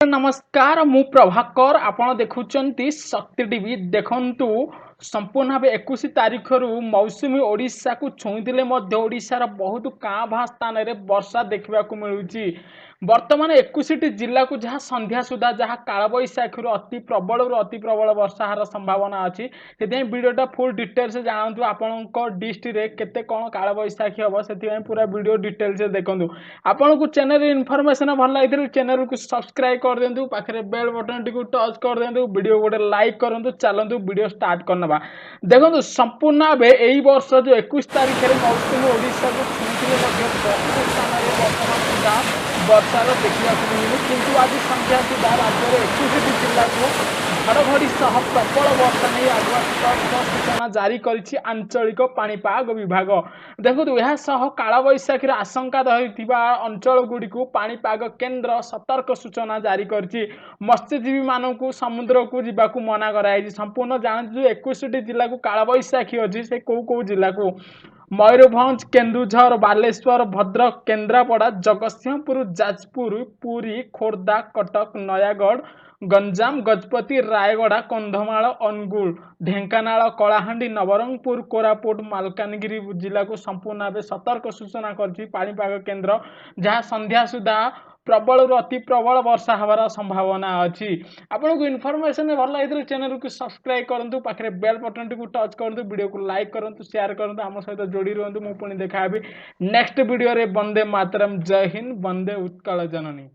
ନମସ୍କାର, ମୁଁ ପ୍ରଭାକର, ଆପଣ ଦେଖୁଛନ୍ତି ଶକ୍ତି ଟିଭି। ଦେଖନ୍ତୁ, ସମ୍ପୂର୍ଣ୍ଣ ଭାବେ 21 ତାରିଖରୁ ମୌସୁମୀ ଓଡ଼ିଶାକୁ ଛୁଇଁଥିଲେ ମଧ୍ୟ ଓଡ଼ିଶାର ବହୁତ କାଁ ଭାଁ ସ୍ଥାନରେ ବର୍ଷା ଦେଖିବାକୁ ମିଳୁଛି। ବର୍ତ୍ତମାନ 21ଟି ଜିଲ୍ଲାକୁ ଯାହା ସନ୍ଧ୍ୟା ସୁଦ୍ଧା ଯାହା କାଳବୈଶାଖୀରୁ ଅତି ପ୍ରବଳରୁ ଅତି ପ୍ରବଳ ବର୍ଷା ହେବାର ସମ୍ଭାବନା ଅଛି। ସେଥିପାଇଁ ଭିଡ଼ିଓଟା ଫୁଲ୍ ଡିଟେଲ୍ସ ଜାଣନ୍ତୁ, ଆପଣଙ୍କ ଡିଷ୍ଟ୍ରିକ୍ଟରେ କେତେ କ'ଣ କାଳବୈଶାଖୀ ହେବ। ସେଥିପାଇଁ ପୁରା ଭିଡ଼ିଓ ଡିଟେଲ୍ସ ଦେଖନ୍ତୁ। ଆପଣଙ୍କୁ ଚ୍ୟାନେଲ ଇନଫର୍ମେସନ୍ ଭଲ ଲାଗିଥିଲେ ଚ୍ୟାନେଲକୁ ସବସ୍କ୍ରାଇବ୍ କରିଦିଅନ୍ତୁ, ପାଖରେ ବେଲ୍ ବଟନ୍ଟିକୁ ଟଚ୍ କରିଦିଅନ୍ତୁ, ଭିଡ଼ିଓ ଗୋଟେ ଲାଇକ୍ କରନ୍ତୁ। ଚାଲନ୍ତୁ, ଭିଡ଼ିଓ ଷ୍ଟାର୍ଟ କରିନେବା। ଦେଖନ୍ତୁ, ସମ୍ପୂର୍ଣ୍ଣ ଭାବେ ଏଇ ବର୍ଷ ଯେଉଁ 21 ତାରିଖରେ ମୌସୁମୀ ଓଡ଼ିଶାକୁ ଛୁଇଁଥିଲେ ମଧ୍ୟ ବହୁ ସ୍ଥାନରେ ବର୍ତ୍ତମାନ ସୁଦ୍ଧା ବର୍ଷାର ଦେଖିବାକୁ ମିଳୁନି। କିନ୍ତୁ ଆଜି ସନ୍ଧ୍ୟା ସୁଦ୍ଧା ରାଜ୍ୟର 21ଟି ଜିଲ୍ଲାକୁ ଘଡ଼ଘଡ଼ି ସହ ପ୍ରବଳ ବର୍ଷା ନେଇ ଆଗୁଆ ସତର୍କ ସୂଚନା ଜାରି କରିଛି ଆଞ୍ଚଳିକ ପାଣିପାଗ ବିଭାଗ। ଦେଖନ୍ତୁ, ଏହା ସହ କାଳବୈଶାଖୀର ଆଶଙ୍କା ରହିଥିବା ଅଞ୍ଚଳଗୁଡ଼ିକୁ ପାଣିପାଗ କେନ୍ଦ୍ର ସତର୍କ ସୂଚନା ଜାରି କରିଛି। ମତ୍ସ୍ୟଜୀବୀମାନଙ୍କୁ ସମୁଦ୍ରକୁ ଯିବାକୁ ମନା କରାଯାଇଛି। ସମ୍ପୂର୍ଣ୍ଣ ଜାଣନ୍ତୁ, ଯେଉଁ 21ଟି ଜିଲ୍ଲାକୁ କାଳବୈଶାଖୀ ଅଛି, ସେ କେଉଁ କେଉଁ ଜିଲ୍ଲାକୁ? ମୟୂରଭଞ୍ଜ, କେନ୍ଦୁଝର, ବାଲେଶ୍ୱର, ଭଦ୍ରକ, କେନ୍ଦ୍ରାପଡ଼ା, ଜଗତସିଂହପୁର, ଯାଜପୁର, ପୁରୀ, ଖୋର୍ଦ୍ଧା, କଟକ, ନୟାଗଡ଼, ଗଞ୍ଜାମ, ଗଜପତି, ରାୟଗଡ଼ା, କନ୍ଧମାଳ, ଅନୁଗୁଳ, ଢେଙ୍କାନାଳ, କଳାହାଣ୍ଡି, ନବରଙ୍ଗପୁର, କୋରାପୁଟ, ମାଲକାନଗିରି ଜିଲ୍ଲାକୁ ସମ୍ପୂର୍ଣ୍ଣ ଭାବେ ସତର୍କ ସୂଚନା କରିଛି ପାଣିପାଗ କେନ୍ଦ୍ର, ଯାହା ସନ୍ଧ୍ୟା ସୁଦ୍ଧା ପ୍ରବଳରୁ ଅତି ପ୍ରବଳ ବର୍ଷା ହେବାର ସମ୍ଭାବନା ଅଛି। ଆପଣଙ୍କୁ ଇନଫର୍ମେସନ୍ ଭଲ ଲାଗିଥିଲେ ଚ୍ୟାନେଲକୁ ସବସ୍କ୍ରାଇବ୍ କରନ୍ତୁ, ପାଖରେ ବେଲ୍ ବଟନ୍ଟିକୁ ଟଚ୍ କରନ୍ତୁ, ଭିଡ଼ିଓକୁ ଲାଇକ୍ କରନ୍ତୁ, ସେୟାର କରନ୍ତୁ, ଆମ ସହିତ ଯୋଡ଼ି ରୁହନ୍ତୁ। ମୁଁ ପୁଣି ଦେଖା ହେବି ନେକ୍ସଟ ଭିଡ଼ିଓରେ। ବନ୍ଦେ ମାତରମ୍, ଜୟ ହିନ୍ଦ, ବନ୍ଦେ ଉତ୍କଳ ଜନନୀ।